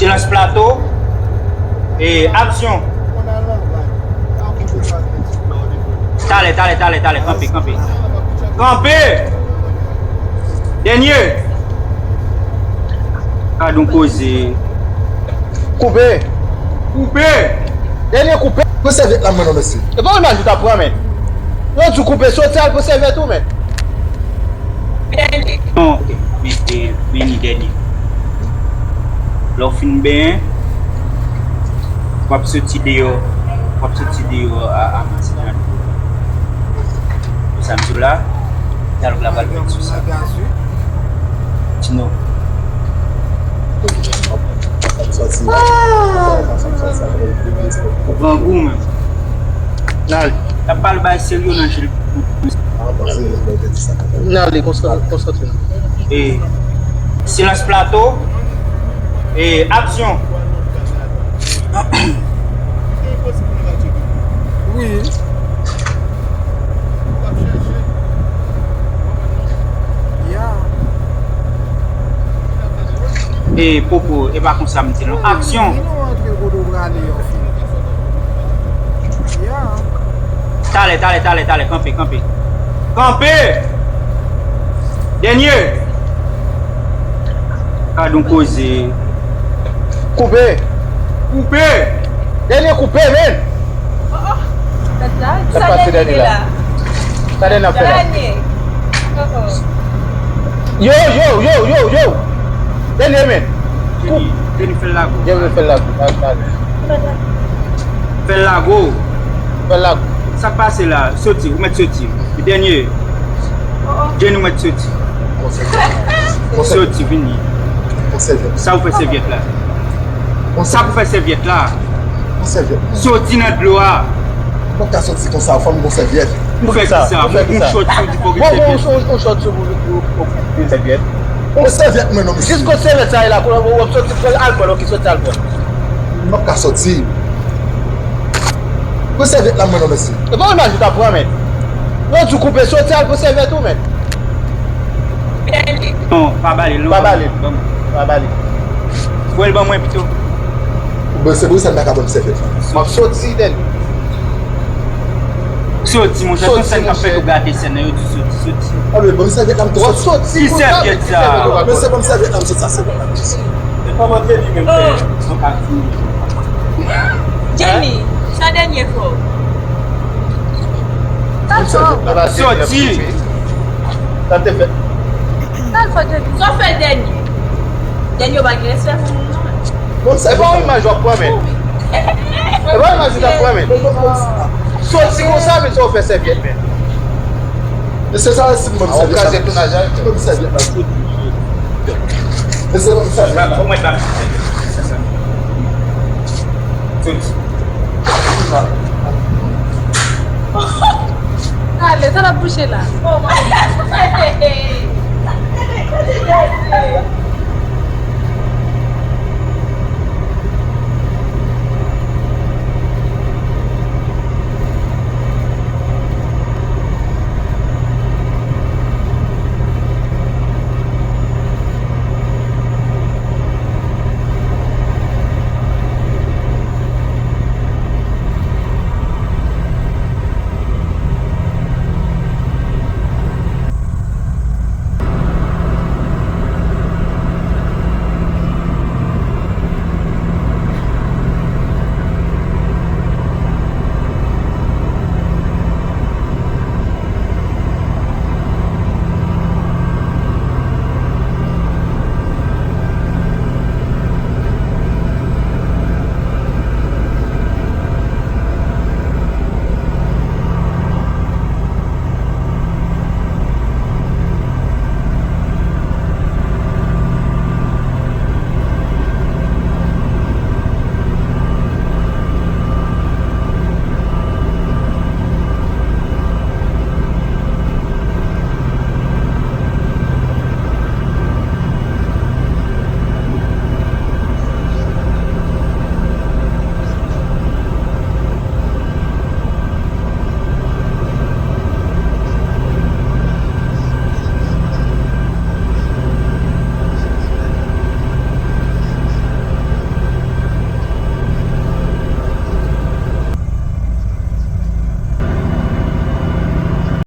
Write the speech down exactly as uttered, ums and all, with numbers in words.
Silans plato. E aksyon. Talè, talè, talè, talè, kanpe, kanpe. Kanpe! Dènye! Gad yon koze. Koupe! Koupe! Dènye koupe! Pran sèvyèt la, mwen non, mesye. E pa yon imaj ou t ap pran, men. Yo di w koupe, soti al pran sèvyèt ou, men. Non, ok. Men, e, men ni dènye. Lè w fin benyen, w ap soti deyò, w ap soti deyò a, a masin an. Pou sa m di w la, dyalòg la pral fèt sou sa. Tino. Ou grangou menm. N ale. N ap pale bagay serye nan jil. N ale, konsantre, konsantre. E, silans plato. E, aksyon. Wi. Ya. E, popo, e pa konsa m di non. Aksyon. Vin nou antre kote w prale yo. Ya. Talè, talè, talè, talè, kanpe, kanpe. Kanpe! Dènye! Gad yon koze. Koupe! Koupe! Dènye koupe, men! Oh, oh. Sa k pase dènye la? Sa dènye ap fè la? Yo, yo, yo, yo, yo! Dènye, men! Jenny, Jenny, fè l lago. Jenny, fè l lago. Fè l lago. Fè l lago. Sa k pase la? Soti, ou mèt soti. Dènye. Jenny, ou mèt soti. Soti, vini. Sa ou fè sèvyèt la? Sa pou fè sèvyèt la? Soti nan dlo a. Mwen ka soti konsa, fò m gon sèvyèt. Pou fè kisa? Pou fè kisa? Ou chòt sou di fò gen sèvyèt. Ou chòt sou pou gen sèvyèt. Yon sèvyèt mwen non, mesye. Jis kot sèvyèt sa ye la, w ap soti pran alkòl, ok, soti alkòl. M ap ka soti. Pran sèvyèt la mwen non, mesye. E pa imaj ou t ap pran, men. Yo di w koupe, soti al pran sèvyèt ou, men. Non, pa bale l non. Pa bale l. Ban mwen. Pa bale l. Voye l ban mwen pito. Bon, se pou sa m pa ka ban m sèvyèt la. M ap soti, Dènye. Soti, monchè, se yon sèn k ap fèt, ou gate sèn nan, yo di soti, soti. A, men ban m sèvyèt la, m te soti. Ki sèvyèt sa? Men se ban m sèvyèt la, m soti sa, sèvyèt la, m soti. Kòman Jenny menm fè? Jenny, sa dènye fò. Soti. Sa te fèt. Sa l fè Jenny? Sa w fè l dènye? Dènye yo pa gen respè pou moun, non. Bon, se pa yon imaj w ap pran, men. E pa imaj ou t ap pran, men. Soti konsa, men sa w fè sèvyèt, men. Mesye, sa si m ban m sèvyèt la. Ou kraze tounaj la. Ban m sèvyèt la. Mesye, ban m sèvyèt la. Soti. Ale, sa l ap bouche la. Oh my God.